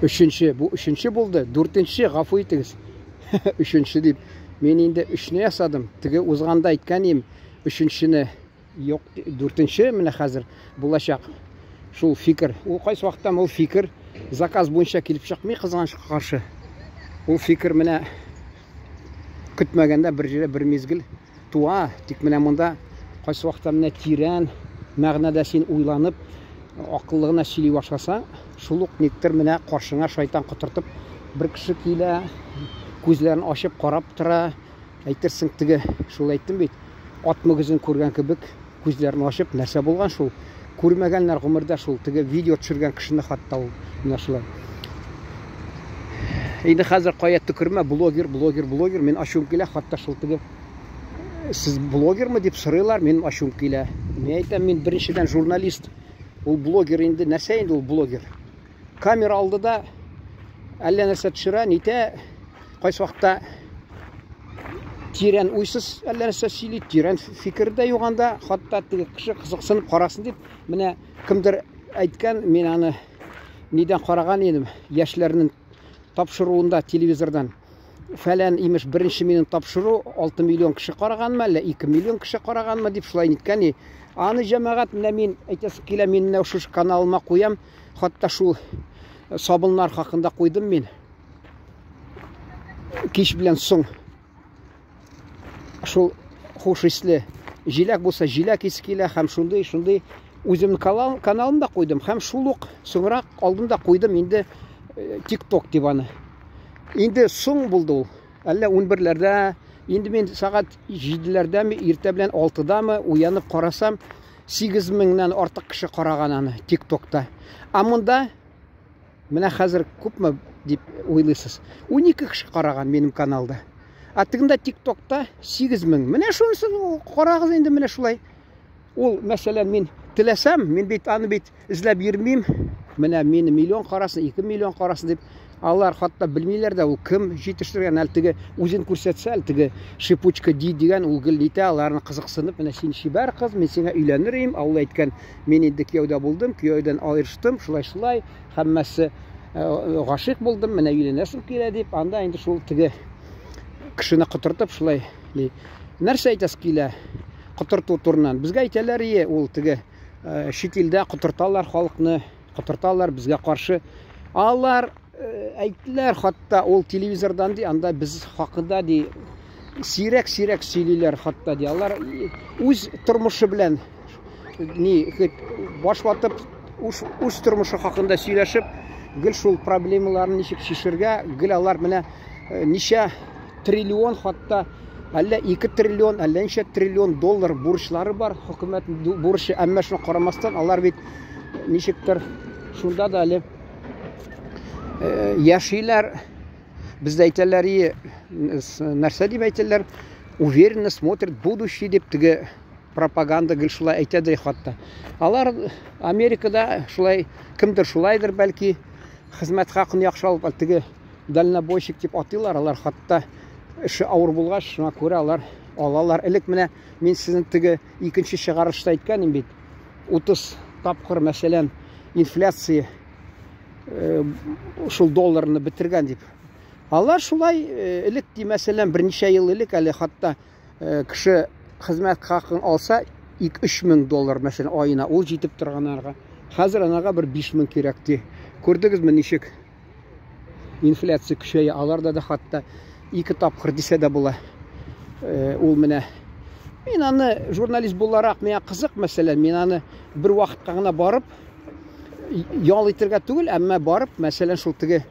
Өченче, бу өченче булды. Дүртенче, гафу итегез. Өченче дип. Мин инде өчне ясадым. Теге узганда әйткән идем, өченчене юк, дүртенче менә хәзер булачак. Шул фикер. Ул кайсы вакытта ул фикер заказ буенча килеп чыкмый, кызганычка каршы. Ул фикер менә көтмәгәндә бер җирдә бер мизгел туа. Тик менә монда кайсы вакытта менә тирән мәгънәдә син уйланып, акыллы гына сөйли башласаң, шул ук никтер менә каршыңа шайтан котыртып бер кеше килә, күзләрен ачып карап тора. Әйтерсең, теге шул әйттем бит, ат мөгезен күргән кебек күзләрен ачып, нәрсә булган шул? Күрмәгәннәр гомердә шул теге видео төшергән кешене хатта ул менә шулай. Инде хәзер кая төкермә, блогер, блогер, блогер, мин ачуым килә, хатта шул теге сез блогермы дип сорыйлар, минем ачуым килә. Мин әйтәм, мин беренчедән журналист. Ул блогер инде, нәрсә инде ул блогер? Камера алды да әллә нәрсә төшерә, нитә, кайсы вакытта тирән уйсыз әллә нәрсә сөйли, тирән фикер дә юк анда, хатта теге кеше кызыксынып карасын дип, менә кемдер әйткән, мин аны нидән караган идем, яшьләрнең тапшыруында телевизордан. Фәлән имеш беренче минем тапшыру 6 миллион кеше караганмы, әллә 2 миллион кеше караганмы дип шулай ниткән. Аны җәмәгать менә мин әйтәсе килә, мин менә шушы каналыма куям, хатта шул сабыннар хакында куйдым мин. Кич белән соң шул хуш исле җиләк булса җиләк исе килә һәм шундый шундый үземнең канал, каналымда куйдым һәм шул ук соңрак алдым да куйдым инде TikTok дип аны. Инде соң булды ул. Әллә 11-ләрдә, инде мин сәгать 7-ләрдәме, иртә белән 6-дамы уянып карасам, 8 меңнән артык кеше караган аны TikTokта. Ә монда менә хәзер күпме дип уйлыйсыз? 12 кеше караган минем каналда. Ә тегендә TikTokта 8 мең. Менә шунысын карагыз инде менә шулай. Ул, мәсәлән, мин теләсәм, мин бит аны бит эзләп йөрмим. Менә мине миллион карасын, 2 миллион карасын дип, алар хатта белмиләр дә ул кем җитештергән, әле теге үзен күрсәтсә, әле теге шипучка ди дигән ул гел нитә, аларны кызыксынып, менә син чибәр кыз, мин сиңа өйләнер идем, ә ул әйткән, мин инде кияүдә булдым, кияүдән аерыштым, шулай-шулай, һәммәсе гашыйк булдым, менә өйләнәсем килә дип, анда инде шул теге кешене котыртып шулай ни. Нәрсә әйтәсе килә котырту турыннан? Безгә әйтәләр, ие, ул теге чит илдә котырталар халыкны, котырталар безгә каршы. Алар әйттеләр, хатта ул телевизордан ди, анда без хакында ди сирәк-сирәк сөйлиләр хатта ди. Алар үз тормышы белән ни баш ватып үз тормышы хакында сөйләшеп, гел шул проблемаларны ничек чишергә, гел алар менә ничә триллион хатта әллә 2 триллион, әллә ничә триллион доллар бурычлары бар, хөкүмәт бурычы, әмма шуңа карамастан алар бит ничектер шунда да әле яшиләр. Бездә әйтәләр, нәрсә дип әйтәләр? Уверенно смотрит будущее дип теге пропаганда гел шулай әйтә дә хатта. Алар Америкада шулай кемдер шулайдыр бәлки хезмәт хакын яхшы алып теге дальнобойщик дип атыйлар, алар хатта эше авыр булгач, шуңа күрә алар алалар. Элек менә мин сезнең теге икенче чыгарышта әйткән идем бит. 30 тапкыр, мәсәлән, инфляция шул долларны бетергән дип. Алар шулай элек ди, мәсәлән, берничә ел элек әле хатта кеше хезмәт хакын алса 2-3 мең доллар, мәсәлән, аена ул җитеп торган анарга. Хәзер анарга бер 5 мең кирәк ди. Күрдегезме ничек инфляция көчәя? Аларда да хатта 2 тапкыр дисә дә була. Ул менә мин аны журналист буларак миңа кызык, мәсәлән, мин аны бер вакытка гына барып ял итәргә түгел, әмма барып, мәсәлән, шул теге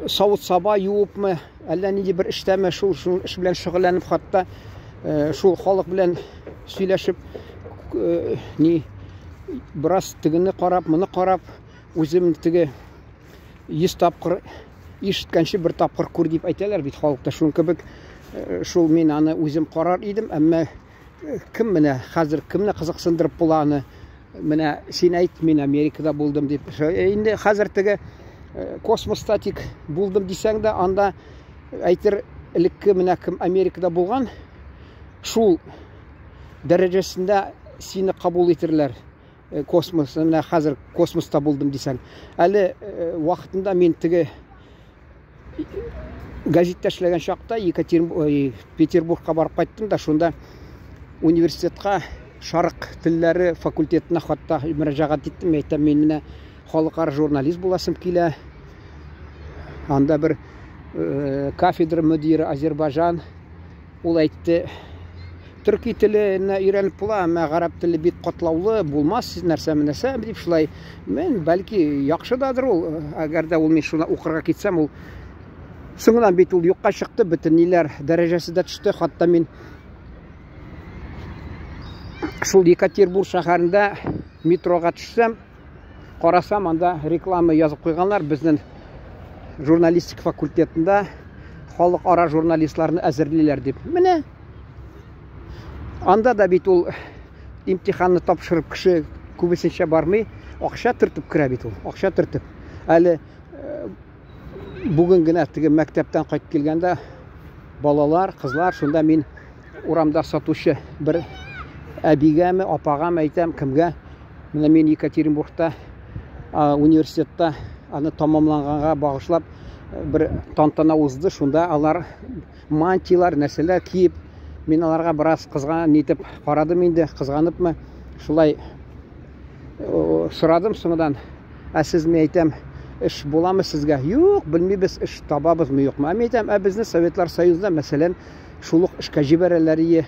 савыт-саба юыпмы, әллә нинди бер эштәме, шул шул эш белән шөгыльләнеп, хатта шул халык белән сөйләшеп, ни бераз тегене карап, моны карап, үзем теге 100 тапкыр ишеткәнче бер тапкыр күр дип әйтәләр бит халыкта. Шуның кебек шул мин аны үзем карар идем, әмма кем менә хәзер кемне кызыксындырып була аны? Менә син әйт, мин Америкада булдым дип. Инде хәзер теге космоста тик булдым дисәң дә, анда әйтер элекке менә кем Америкада булган, шул дәрәҗәсендә сине кабул итерләр. Космос, менә хәзер космоста булдым дисәң. Әле вакытында мин теге газетта эшләгән чакта Екатерин Петербургка барып кайттым да, шунда университетка шарык телләре факультетына хатта мөрәҗәгать иттем. Әйтәм, мин менә халыкара журналист буласым килә. Анда бер кафедра мөдире Азербайҗан ул әйтте, төрки теленә өйрәнеп була, әмма гарәп теле бик катлаулы, булмас нәрсә нәрсә дип шулай. Мен бәлки яхшы дадыр ул, әгәр дә ул мин шуны укырга китсәм, ул соңыннан бит ул юкка чыкты, бөтен ниләр дәрәҗәсе дә төште. Хатта мин шул Екатеринбург шәһәрендә метрога төшсәм, карасам, анда реклама язып куйганнар, безнең журналистика факультетында халыкара журналистларны әзерлиләр дип. Менә анда да бит ул имтиханны тапшырып кеше күбесенчә бармый, акча төртеп керә бит ул, акча төртеп. Әле бүген генә теге мәктәптән кайтып килгәндә балалар, кызлар, шунда мин урамда сатучы бер әбигәме, апагамы әйтәм, кемгә? Менә мин Екатеринбургта университетта аны тамамланганга багышлап бер тантана узды. Шунда алар мантиялар, нәрсәләр киеп, мин аларга бераз кызган нитеп карадым инде, кызганыпмы, шулай сорадым соңдан. Ә сез, мин әйтәм, эш буламы сезгә? Юк, белмибез, эш табабызмы, юкмы. Ә мин әйтәм, ә безне Советлар Союзында, мәсәлән, шул ук эшкә җибәрәләр ие.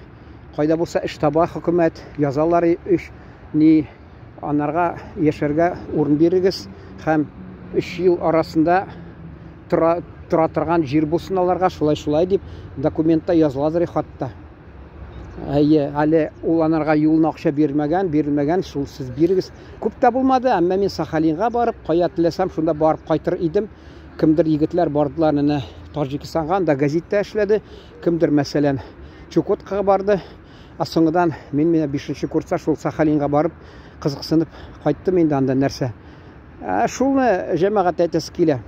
Кайда булса эш таба хөкүмәт, язалар эш, ни анарга яшәргә урын бирегез һәм 3 ел арасында тора, тора торган җир булсын аларга, шулай-шулай дип документта языладыр хатта. Әйе, әле ул анарга юлына акча бирмәгән, бирелмәгән, шул сез бирегез. Күп тә булмады, әмма мин Сахалинга барып, кая теләсәм, шунда барып кайтыр идем. Кемдер егетләр бардылар менә Таҗикистанга, анда газетта эшләде. Кемдер, мәсәлән, Чукоткага барды. Ә соңыдан мин менә 5 курста шул Сахалинга барып, кызыксынып кайттым инде анда нәрсә. Ә шулны җәмәгать әйтәсе килә.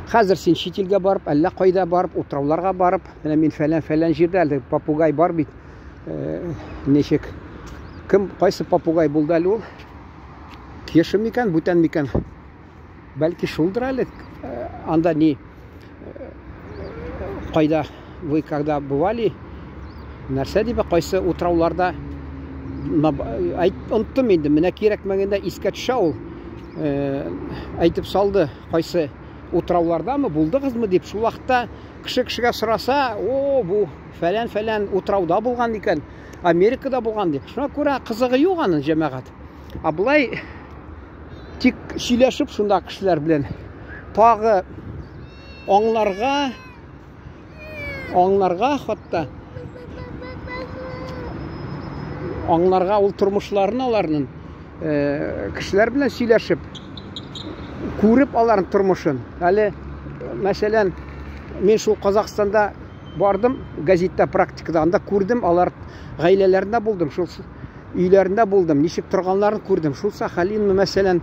Хәзер син чит илгә барып, әллә кайда барып, утрауларга барып, менә мин фәлән-фәлән җирдә әле попугай бар бит. Ничек? Кем, кайсы попугай булды әле ул? Кеша микән, бүтән микән? Бәлки шулдыр әле. Анда ни кайда вы когда бывали? Нәрсә дип, кайсы утрауларда әйт, оныттым инде. Менә кирәкмәгәндә искә төшә ул. Әйтеп салды, кайсы утраулардамы, булдыгызмы дип. Шул вакытта кеше кешегә сораса, о, бу фәлән-фәлән утрауда булган икән, Америкада булган дип. Шуңа күрә кызыгы юк аның, җәмәгать. Ә болай тик сөйләшеп шунда кешеләр белән тагы аңларга, аңларга хатта аңларга ул тормышларын аларның кешеләр белән сөйләшеп, күреп аларның тормышын. Әле, мәсәлән, мин шул Казахстанда бардым, газетта практикада, анда күрдем, алар гаиләләрендә булдым, шул өйләрендә булдым, ничек торганнарын күрдем. Шул Сахалинмы, мәсәлән,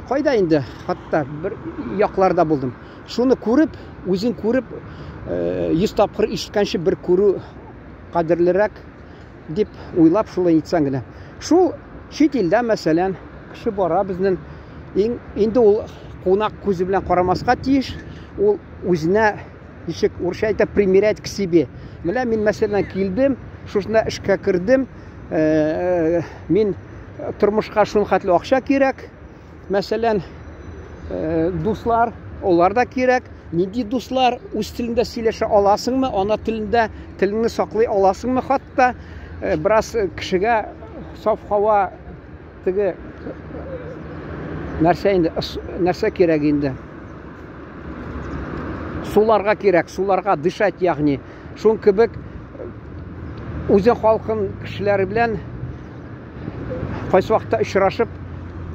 кайда инде, хатта бер якларда булдым. Шуны күреп, үзен күреп, 100 тапкыр ишеткәнче бер күрү кадерлерәк дип уйлап шулай итсәң генә. Шул чит илдә, мәсәлән, кеше бара безнең инде ул кунак күзе белән карамаска тиеш, ул үзенә ничек урысча әйтә, примерять к себе. Менә мин, мәсәлән, килдем, шушында эшкә кердем, мин тормышка шул хәтле акча кирәк, мәсәлән, дуслар, олар да кирәк. Нинди дуслар, үз телендә сөйләшә аласыңмы, ана телендә телеңне саклый аласыңмы, хатта бераз кешегә саф һава теге нәрсә инде, нәрсә кирәк инде? Суларга кирәк, суларга дышать, ягъни. Шун кебек үзе халкын кешеләре белән кайсы вакытта очрашып,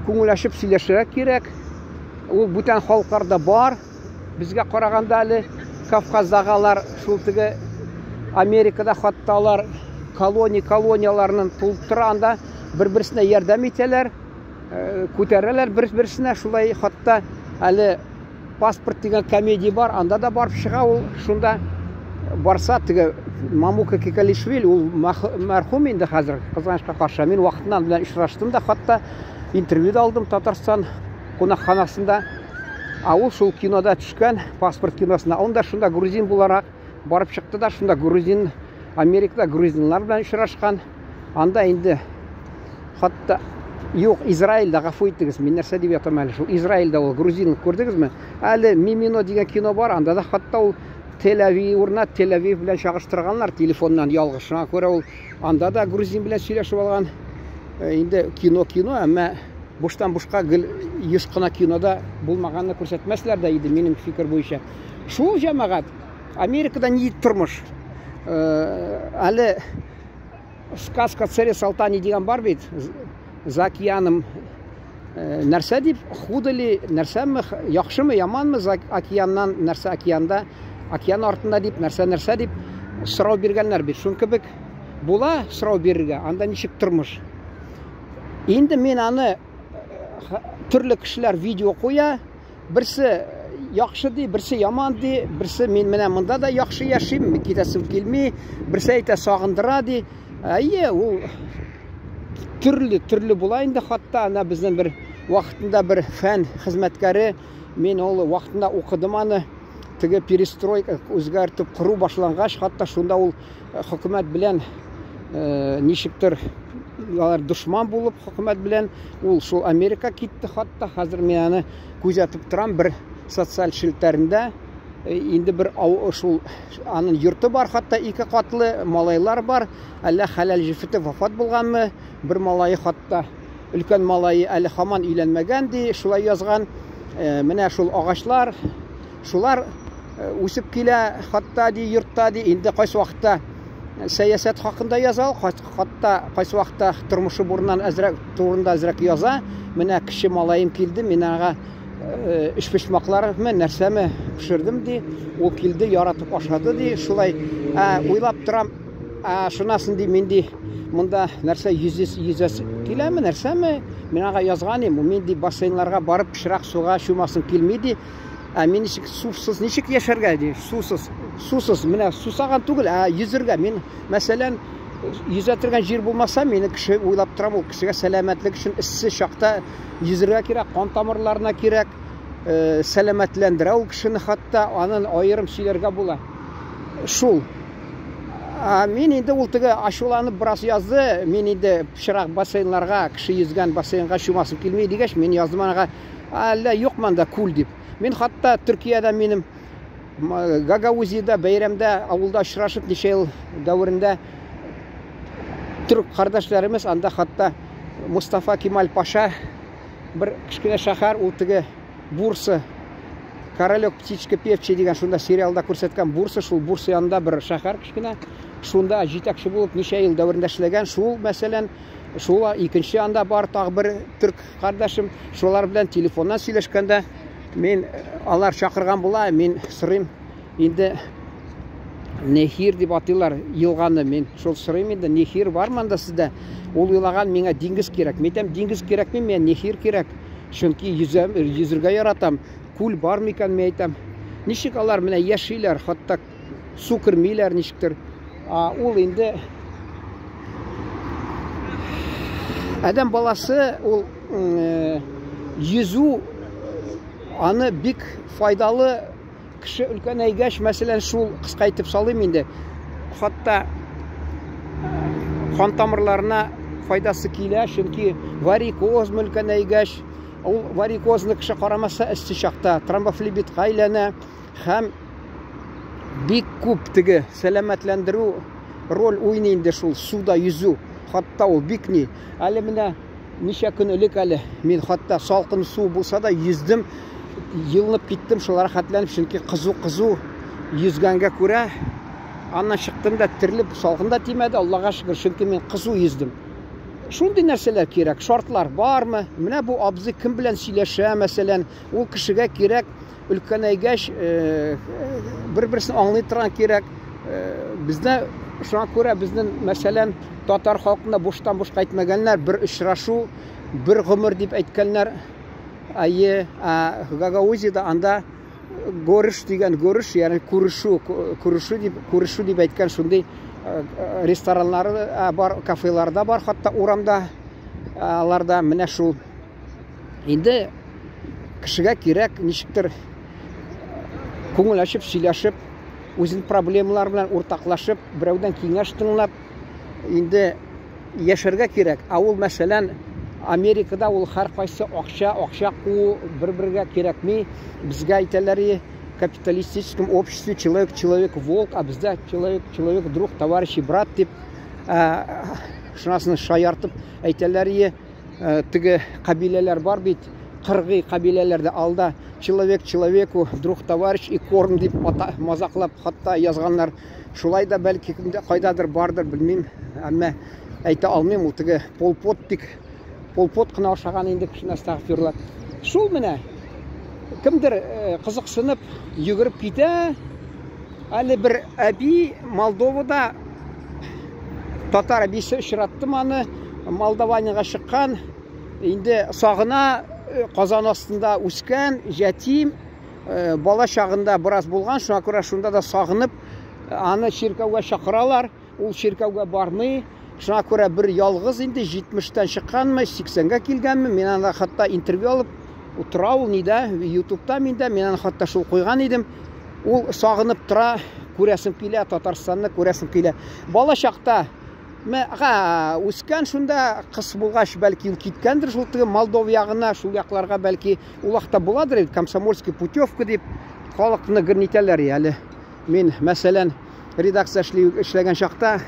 күңел ачып сөйләшергә кирәк. Ул бүтән халыкларда бар. Безгә караганда әле Кавказдагы алар шул теге Америкада хатта алар колония колонияләренең тулып тора, анда бер-берсенә ярдәм итәләр, күтәрәләр бер-берсенә. Шулай хатта әле паспорт дигән комедия бар, анда да барып чыга ул шунда. Барса, теге Мамука Кикалишвили, ул мәрхүм инде хәзер, кызганычка каршы. Мин вакытыннан белән очраштым да, хатта интервью да алдым Татарстан кунакханасында. Ә ул шул кинода төшкән, паспорт киносында. Ул да шунда грузин буларак барып чыкты да, шунда грузин, Америкада грузиннар белән очрашкан. Анда инде хатта юк, Израильдә, гафу итегез, мин нәрсә дип ятам әле, шул Израильдә ул грузин, күрдегезме? Әле Мимино дигән кино бар, анда да хатта ул Тель-Авив урынына Тель-Авив белән чагыштырганнар телефоннан ялгыш. Шуңа күрә ул анда да грузин белән сөйләшеп алган. Инде кино кино, әмма буштан бушка гел еш кына кинода булмаганны күрсәтмәсләр дә иде, минем фикер буенча. Шул җәмәгать, Америкада ни тормыш? Әле сказка царе Салтане дигән бар бит, за океаном нәрсә дип, худо ли, нәрсәме, яхшымы, яманмы, за океаннан, нәрсә океанда, океан артында дип, нәрсә, нәрсә дип сорау биргәннәр бит. Шун кебек була сорау бирергә, анда ничек тормыш. Инде мин аны төрле кешеләр видео куя, берсе яхшы ди, берсе яман ди, берсе мин менә монда да яхшы яшим, китәсем килми, берсе әйтә сагындыра ди. Әйе, ул төрле төрле була инде хатта ана безнең бер вакытында бер фән хезмәткәре, мин ул вакытында укыдым аны, теге перестройка үзгәртеп кору башлангач, хатта шунда ул хөкүмәт белән ничектер алар дошман булып хөкүмәт белән ул шул Америка китте хатта хәзер мин аны күзәтеп торам бер социаль челтәрендә инде бер шул аның йорты бар хатта ике катлы малайлар бар әллә хәләл җефете вафат булганмы бер малае хатта өлкән малае әле һаман өйләнмәгән ди шулай язган менә шул агачлар шулар үсеп килә хатта ди йортта ди инде кайсы вакытта сәясәт хакында яза ул хатта кайсы вакытта тормышы бурыннан әзрәк турында әзрәк яза менә кече малаем килде мин аңа өчпочмаклармы нәрсәме пешердем ди ул килде яратып ашады ди шулай уйлап торам шунасын ди мин ди монда нәрсә йөзәсе киләме нәрсәме мин аңа язган идем мин ди бассейннарга барып пычрак суга чумасым килми ди Ә мин ничек сусыз ничек яшәргә ди? Сусыз. Сусыз. Менә сусаган түгел, ә йөзергә. Мин, мәсәлән, йөзә торган җир булмаса, мине кеше уйлап торам, ул кешегә сәламәтлек өчен эссе чакта йөзергә кирәк, кан тамырларына кирәк, сәламәтләндерә ул кешене хәтта, анын аерым сөйләргә була. Шул. Ә мин инде ул теге ачуланып бераз язды, мин инде пычрак бассейннарга, кеше йөзгән бассейнга чумасым килми дигәч, мин яздым аңа, Әллә юк монда күл дип. Мин хатта Төркиядә минем Гагаузиядә бәйрәмдә авылда очрашып ничә ел дәверендә төрк кардәшләремез анда хатта Мустафа Кемаль Паша бер кечкенә шәһәр ул теге Бурса Королек птичка певчий дигән шунда сериалда күрсәткән Бурса шул Бурса янында бер шәһәр кечкенә шунда җитәкче булып ничә ел дәверендә эшләгән шул мәсәлән шул икенче анда бар тагы бер төрк кардәшем, шулар белән телефоннан сөйләшкәндә мин алар чакырган була, мин сорыйм, инде Нехир дип атыйлар елганы, мин шул сорыйм инде, Нехир бармы анда сездә? Ул уйлаган миңа диңгез кирәк. Мин әйтәм, диңгез кирәкми, миңа Нехир кирәк. Чөнки йөзәм, йөзергә яратам. Күл бар микән, мин әйтәм. Ничек алар менә яшиләр, хатта су кермиләр ничектер. А ул инде адәм баласы ул йөзү аны бик файдалы кеше өлкәнәйгәч, мәсәлән, шул кыска итеп салыйм инде. Хатта кан тамырларына файдасы килә, чөнки варикоз өлкәнәйгәч, ул варикозны кеше карамаса эссе чакта тромбофлебитка әйләнә һәм бик күп теге сәламәтләндерү роль уйный инде шул суда йөзү. Хатта ул бик ни. Әле менә ничә көн элек әле мин хатта салкын су булса да йөздем, йылынып киттем шул рәхәтләнеп, чөнки кызу-кызу йөзгәнгә күрә аннан чыктым да терелеп салкын да тимәде, Аллага шөкер, чөнки мин кызу йөздем. Шундый нәрсәләр кирәк, шартлар бармы? Менә бу абзый кем белән сөйләшә, мәсәлән, ул кешегә кирәк өлкәнәйгәч, бер-берсен аңлый торган кирәк. Бездә шуңа күрә безнең, мәсәлән, татар халкында буштан бушка әйтмәгәннәр, бер очрашу, бер гомер дип әйткәннәр. Әйе, ә Гагаузиядә анда Горыш дигән горыш, ягъни күрешү, күрешү дип, күрешү дип әйткән шундый рестораннары бар, кафелар да бар, хәтта урамда аларда менә шул. Инде кешегә кирәк ничектер күңел ачып сөйләшеп, үзенең проблемалары белән уртаклашып, берәүдән киңәш тыңлап, инде яшәргә кирәк. Ә ул, мәсәлән, Америкада ул һәркайсы акча, акча куу бер-бергә кирәкми. Безгә әйтәләр, капиталистическом обществе человек человек волк, а бездә человек человек друг, товарищ и брат дип, шунасын шаяртып әйтәләр, теге кабиләләр бар бит, кыргый кабиләләрдә алда человек человеку друг, товарищ и корм дип мазаклап хатта язганнар. Шулай да бәлки кайдадыр бардыр, белмим, әмма әйтә алмыйм, ул теге Пол Пот тик Пол Пот кына ашаган инде кешене, әстәгъфирулла. Шул менә кемдер кызыксынып йөгереп китә. Әле бер әби Молдовада, татар әбисе очраттым аны, Молдованиягә чыккан, инде сагына, Казан астында үскән, җәтим, бала чагында бераз булган, шуңа күрә шунда да сагынып, аны чиркәүгә чакыралар, ул чиркәүгә бармый. Шуңа күрә бер ялгыз инде 70-тән чыкканмы, 80-гә килгәнме, мин анда хәтта интервью алып утыра ул нидә, ютубта миндә, мин аны хәтта шул куйган идем. Ул сагынып тора, күрәсем килә, Татарстанны күрәсем килә. Бала чакта үскән шунда, кыз булгач, бәлки ул киткәндер шул теге Молдова ягына, шул якларга бәлки ул вакытта буладыр инде, комсомольский путевка дип халыкны гөрнитәләр әле. Мин, мәсәлән, редакция эшләгән чакта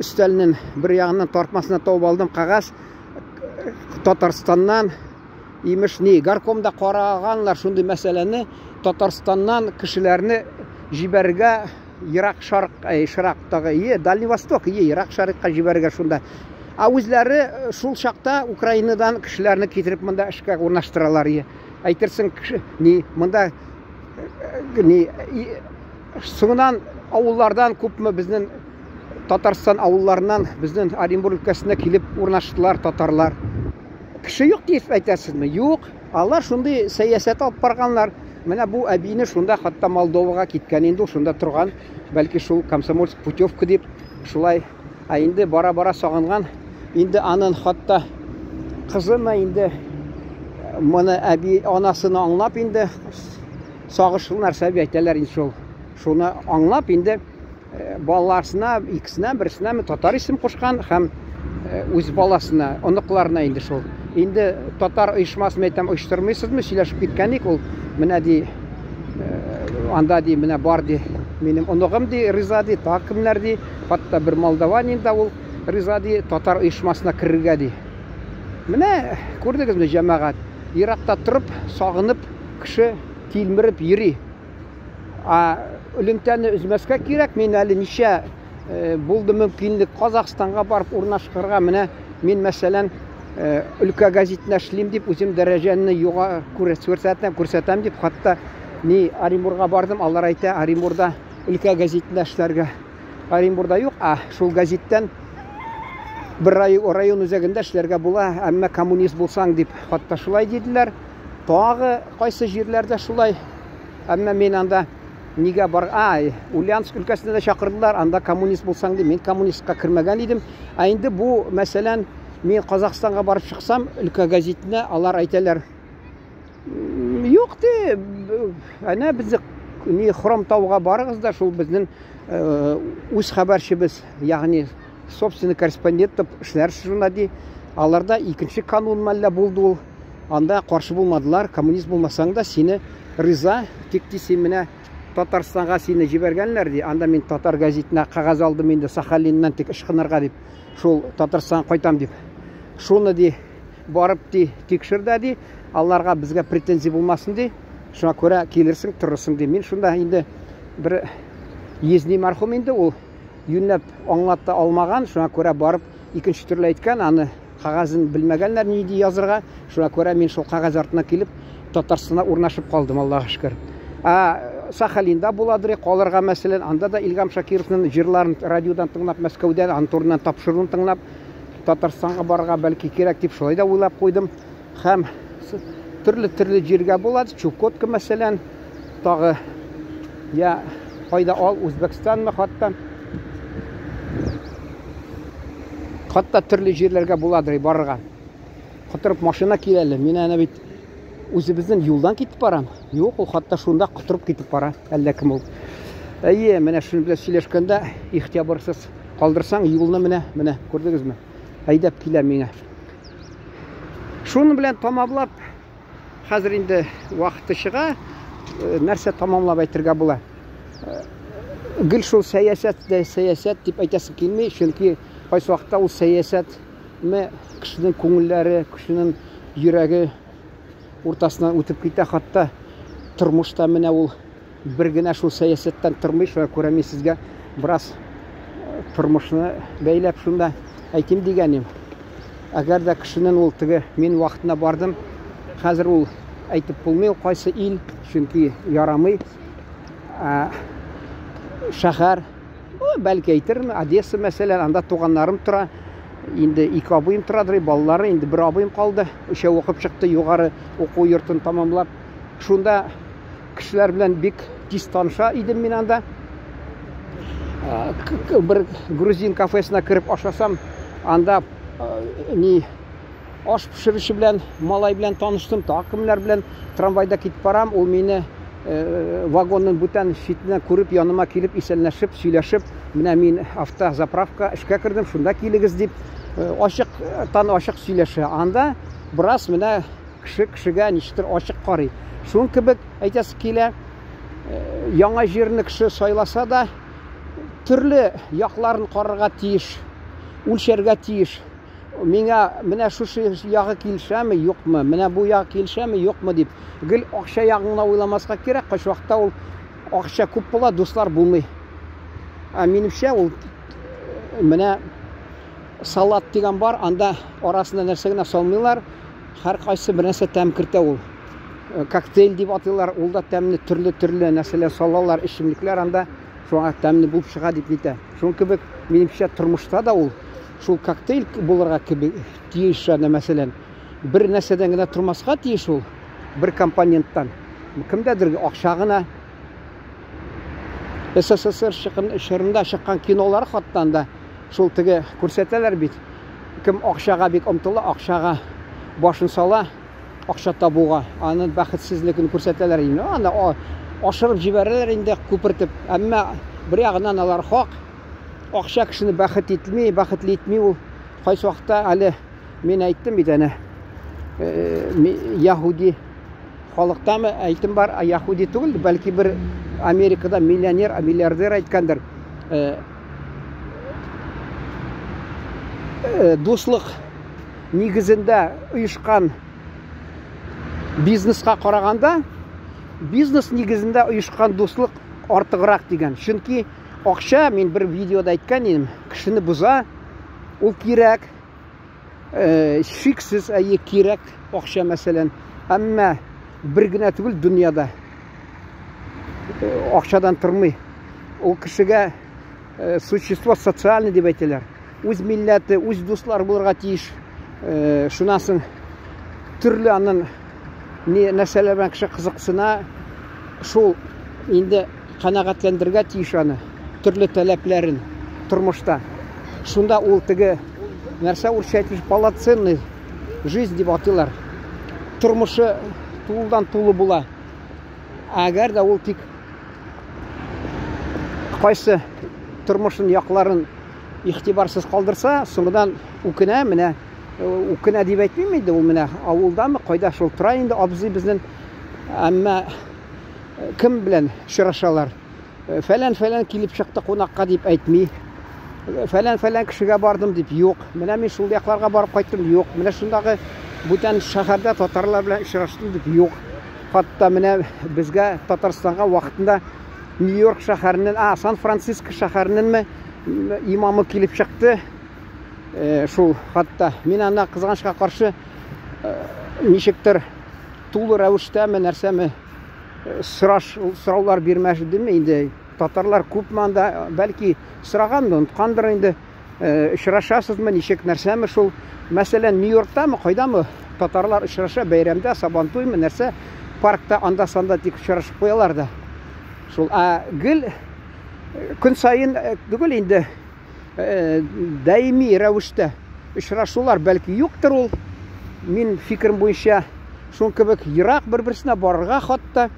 өстәлнең бер ягыннан тартмасына табып алдым кәгазь Татарстаннан, имеш, ни, горкомда караганлар шундый мәсьәләне, Татарстаннан кешеләрне җибәрергә Ерак Шарк, Шарактагы, Дальний Восток, Ерак Шаркка җибәрергә шунда. Ә үзләре шул чакта Украинадан кешеләрне китереп монда эшкә урнаштыралар. Әйтерсең, кеше, ни, монда ни, соңыннан авыллардан күпме безнең Татарстан авылларыннан безнең Оренбург өлкәсенә килеп урнаштылар татарлар. Кеше юк дип әйтәсезме? Юк. Алар шундый сәясәт алып барганнар. Менә бу әбине шунда хәтта Молдовага киткән инде, ул шунда торган. Бәлки шул комсомольск путевка дип шулай. Ә инде бара-бара сагынган. Инде анын хәтта кызымы инде моны әби анасыны аңлап инде сагышлы нәрсә дип әйтәләр инде шул. Шуны аңлап инде балаларына икесенә берсенә татар исем кушкан һәм үз баласына, оныкларына инде шул. Инде татар оешмасын әйтәм, оештырмыйсызмы? Сөйләшеп киткән ик ул. Менә ди, анда ди, менә бар ди, минем оныгым ди, Риза ди, тагы кемнәр ди, хәтта бер молдаванин да ул Риза ди, татар оешмасына керергә ди. Менә күрдегезме, җәмәгать, еракта торып, сагынып, кеше тилмереп йөри. А элемтәне өзмәскә кирәк. Мин әле ничә булды мөмкинлек Казахстанга барып урнашырга. Менә мин, мәсәлән, өлкә гәзитенә эшлим дип, үзем дәрәҗәне юга күрсәтәм, күрсәтәм дип, хәтта ни Оренбурга бардым, алар әйтә, Оренбурда өлкә гәзитенә эшләргә. Оренбурда юк, а шул гәзиттән бер район үзәгендә эшләргә була, әмма коммунист булсаң дип, хәтта шулай диделәр. Тагы кайсы җирләрдә шулай. Әмма мин анда нигә бар, а, Ульяновск өлкәсенә дә чакырдылар, анда коммунист булсаң дип, мин коммунистка кермәгән идем. Ә инде бу, мәсәлән, мин Казахстанга барып чыксам, өлкә гәзитенә алар әйтәләр, юк ди, әнә безне ни Хромтауга барыгыз да, шул безнең үз хәбәрчебез, ягъни собственный корреспондент дип эшләрсез шунда ди. Аларда икенче канун мәллә булды ул. Анда каршы булмадылар, коммунист булмасаң да сине риза, тик ди син менә Татарстанга сине җибәргәннәр ди. Анда мин татар гәзитенә кәгазь алдым инде Сахалиннан тик ычкынырга дип. Шул Татарстанга кайтам дип. Шуны ди барып ди тикшер дә ди, аларга безгә претензия булмасын ди. Шуңа күрә килерсең, торырсың ди. Мин шунда инде бер езни мәрхүм инде ул юньләп аңлата алмаган, шуңа күрә барып икенче төрле әйткән, аны кәгазен белмәгәннәр нинди язырга, шуңа күрә мин шул кәгазь артына килеп Татарстанда урнашып калдым, Аллага шөкер. Ә Сахалинда буладыр, калырга мәсәлән, анда да Илгам Шакировның җырларын радиодан тыңлап, Мәскәүдән аның турыннан тапшыруын тыңлап, Татарстанга барырга бәлки кирәк дип шулай да уйлап куйдым. Һәм төрле-төрле җиргә була, Чукотка мәсәлән, Тагы я кайда ал, Үзбәкстанмы хатта. Хатта төрле җирләргә буладыр барырга. Котырып машина килә әле. Мин әнә бит үзебезнең юлдан китеп барам. Юк, ул хатта шунда котырып китеп бара. Әллә кем ул. Әйе, менә шуның белән сөйләшкәндә игътибарсыз калдырсаң, юлны менә, менә күрдегезме? Әйдәп килә миңа. Шуның белән тамамлап, хәзер инде вакыты чыга, нәрсә тамамлап әйтергә була? Гел шул сәясәт дә сәясәт дип әйтәсе килми, чөнки кайсы вакытта ул сәясәт ме кешенең күңелләре, кешенең йөрәге уртасыннан үтеп китә, хатта тормышта менә ул бер генә шул сәясәттән тормый, шуңа күрә мин сезгә бераз тормышны бәйләп шунда әйтим дигәнем. Әгәр дә кешенең ул теге мин вакытына бардым, хәзер ул әйтеп булмый ул кайсы ил, чөнки ярамый. Шәһәр, бәлки әйтермен, Одесса мәсәлән, анда туганнарым тора. Инде ике абыем торадыр, балалары, инде бер абыем калды. Өчәү укып чыкты, югары уку йортын тамамлап. Шунда кешеләр белән бик тиз таныша идем мин анда. Бер грузин кафесына кереп ашасам, анда ни аш пешерүче белән, малай белән таныштым, тагы кемнәр белән трамвайда китеп барам, ул мине вагонның бүтән читеннән күреп, яныма килеп, исәнләшеп, сөйләшеп, менә мин автозаправка эшкә кердем, шунда килегез дип, ачыктан ачык сөйләшә. Анда бераз менә кеше кешегә ничектер ачык карый. Шуның кебек әйтәсе килә, яңа җирне кеше сайласа да, төрле якларын карарга тиеш, үлчәргә тиеш. Миңа менә шушы ягы килешәме, юкмы, менә бу ягы килешәме, юкмы дип, гел акча ягын гына уйламаска кирәк. Кайсы вакытта ул акча күп була, дуслар булмый. Ә минемчә, ул менә салат дигән бар, анда арасында нәрсә генә салмыйлар, һәркайсы бер нәрсә тәм кертә ул. Коктейль дип атыйлар, ул да тәмне төрле-төрле нәрсәләр салалар, эчемлекләр анда, шуңа тәмле булып чыга дип нитә. Шуның кебек, минемчә, тормышта да ул шул коктейль булырга кебек тиеш, әнә мәсәлән, бер нәрсәдән генә тормаска тиеш ул, бер компоненттан. Кемдәдер акча гына. СССР чорында чыккан кинолар хаттан да шул теге күрсәтәләр бит. Кем акчага бик омтыла, акчага башын сала, акча табуга, аның бәхетсезлеген күрсәтәләр инде. Аны ашырып җибәрәләр инде, күпертеп. Әмма бер ягыннан алар хак. Акча кешене бәхет итми, бәхетле итми ул. Кайсы вакытта әле мин әйттем бит әнә, яһүди халыктамы әйтем бар, яһүди түгел, бәлки бер Америкада миллионер, миллиардер әйткәндер. Дуслык нигезендә оешкан бизнеска караганда, бизнес нигезендә оешкан дуслык артыграк дигән. Чөнки акча, мин бер видеода әйткән идем, кешене боза, ул кирәк, шиксез, әйе, кирәк акча мәсәлән. Әмма бер генә түгел дөньяда акчадан тормый. Ул кешегә существо социальный дип әйтәләр. Үз милләте, үз дуслары булырга тиеш. Шуннан соң төрле анын нәрсәләр белән кеше кызыксына, шул инде канәгатьләндерергә тиеш аны, төрле таләпләрен тормышта. Шунда ул теге нәрсә урысча әйтелеш полноценный жизнь дип атыйлар. Тормышы тулыдан тулы була. Әгәр дә ул тик кайсы тормышын якларын игътибарсыз калдырса, соңыннан үкенә, менә үкенә дип әйтмим инде, ул менә авылдамы, кайда шул тора инде абзый безнең. Әмма кем белән очрашалар? Фәлән-фәлән килеп чыкты кунакка дип әйтми. Фәлән-фәлән кешегә бардым дип юк. Менә мин шул якларга барып кайттым юк. Менә шундагы бүтән шәһәрдә татарлар белән очраштым дип юк. Хатта менә безгә Татарстанга вакытында Нью-Йорк шәһәреннән, Сан-Франциско шәһәреннәнме имамы килеп чыкты. Шул хатта мин анда кызганычка каршы ничектер тулы рәвештәме, нәрсәме сораш, сораулар бирмәдеме инде. Татарлар күпме анда, бәлки сорагандыр, оныткандыр инде. Очрашасызмы, ничек, нәрсәме шул. Мәсәлән, Нью-Йорктамы, кайдамы татарлар очраша бәйрәмдә, Сабантуймы, нәрсә. Паркта анда-санда тик очрашып куялар да. Шул, ә гел көн саен түгел инде, даими рәвештә очрашулар бәлки юктыр ул. Мин фикерем буенча, шул кебек ерак бер-берсенә барырга хатта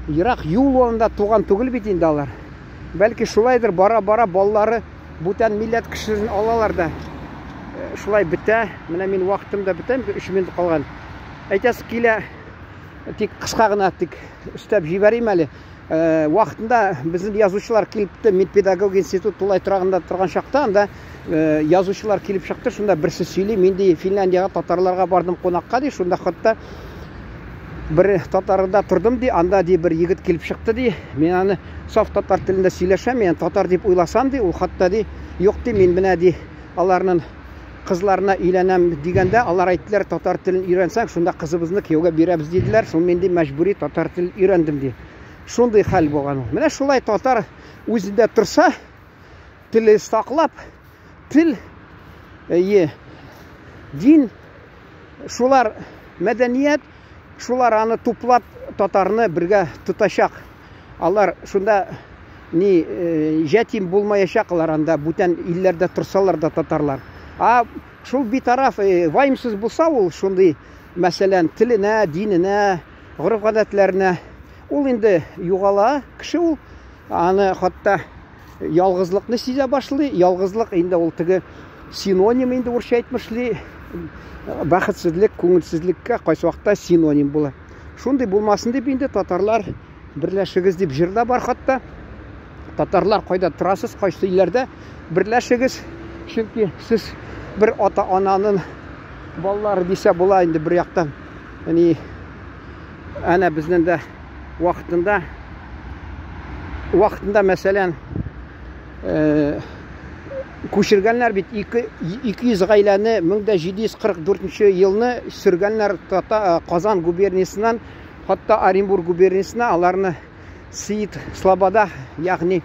ерак юл анда туган түгел бит инде алар. Бәлки шулайдыр, бара-бара балалары бүтән милләт кешеләрен алалар да. Шулай бетә. Менә мин вакытым да бетә, 3 минут калган. Әйтәсе килә, тик кыска гына тик өстәп җибәрим әле. Вакытында безнең язучылар килепте, мин педагог институт тулай торагында торган чакта анда язучылар килеп чыкты, шунда берсе сөйли, мин ди Финляндиягә татарларга бардым кунакка ди, шунда хатта бер татарда тордым ди, анда ди бер егет килеп чыкты ди, мин аны саф татар телендә сөйләшәм, мин татар дип уйласам ди, ул хатта ди, юк ди, мин менә ди аларның кызларына өйләнәм дигәндә, алар әйттеләр, татар телен өйрәнсәң, шунда кызыбызны кияүгә бирәбез диделәр, шул мин ди мәҗбүри татар телен өйрәндем ди. Шундый хәл булган ул. Менә шулай татар үзендә торса, теле саклап, тел, әйе, дин, шулар мәдәният, шулар аны туплап татарны бергә тотачак. Алар шунда ни җәтим булмаячак алар анда бүтән илләрдә торсалар да татарлар. А шул битараф, ваемсыз булса ул шундый, мәсәлән, теленә, диненә, гореф-гадәтләренә, ул инде югала кеше ул, аны хатта ялгызлыкны сизә башлый. Ялгызлык инде ул теге синоним инде урысча әйтмешли, бәхетсезлек, күңелсезлеккә кайсы вакытта синоним була. Шундый булмасын дип инде татарлар берләшегез дип җыр да бар хатта. Татарлар кайда торасыз, кайсы илләрдә берләшегез, чөнки сез бер ата-ананың балалары дисә була инде бер яктан. Яни әнә безнең дә вакытында вакытында мәсәлән, күчергәннәр бит 200 гаиләне 1744 елны сөргәннәр Казан губерниясеннән хатта Оренбург губерниясенә, аларны Сеид Слобода, ягъни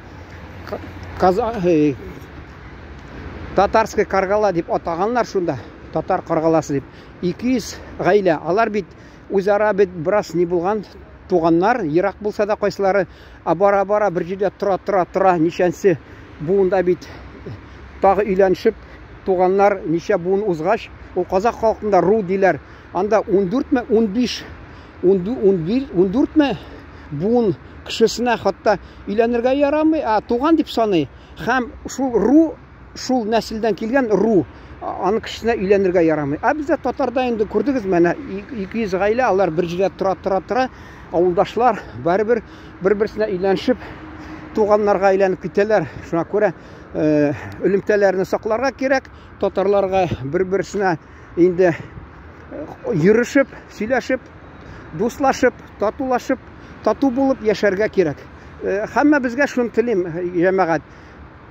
Татарская Каргала дип атаганнар шунда, татар Каргаласы дип. 200 гаилә. Алар бит үзара бит бераз ни булган, туганнар, ерак булса да кайсылары, а бара-бара бер җирдә тора-тора-тора, ничәнче буында бит тагы өйләнешеп, туганнар ничә буын узгач, ул казах халкында ру диләр. Анда 14 ме, 15, 11, 14 ме буын кешесенә хатта өйләнергә ярамый, а туган дип саный. Һәм шул ру, шул нәселдән килгән ру, аның кешесенә өйләнергә ярамый. Ә бездә татарда инде күрдегез, менә 200 гаилә, алар бер җирдә тора, тора, тора, авылдашлар барыбер бер-берсенә өйләнешеп, туганнарга әйләнеп китәләр. Шуңа күрә элемтәләрне сакларга кирәк, татарларга бер-берсенә инде йөрешеп, сөйләшеп, дуслашып, татулашып, тату булып яшәргә кирәк. Һәммәбезгә шуны телим, җәмәгать.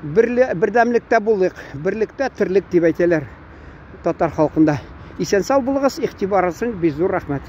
Бердәмлектә булыйк, берлектә терлек дип әйтәләр татар халкында. Исән сау булыгыз, игътибарыгыз өчен бик зур рәхмәт.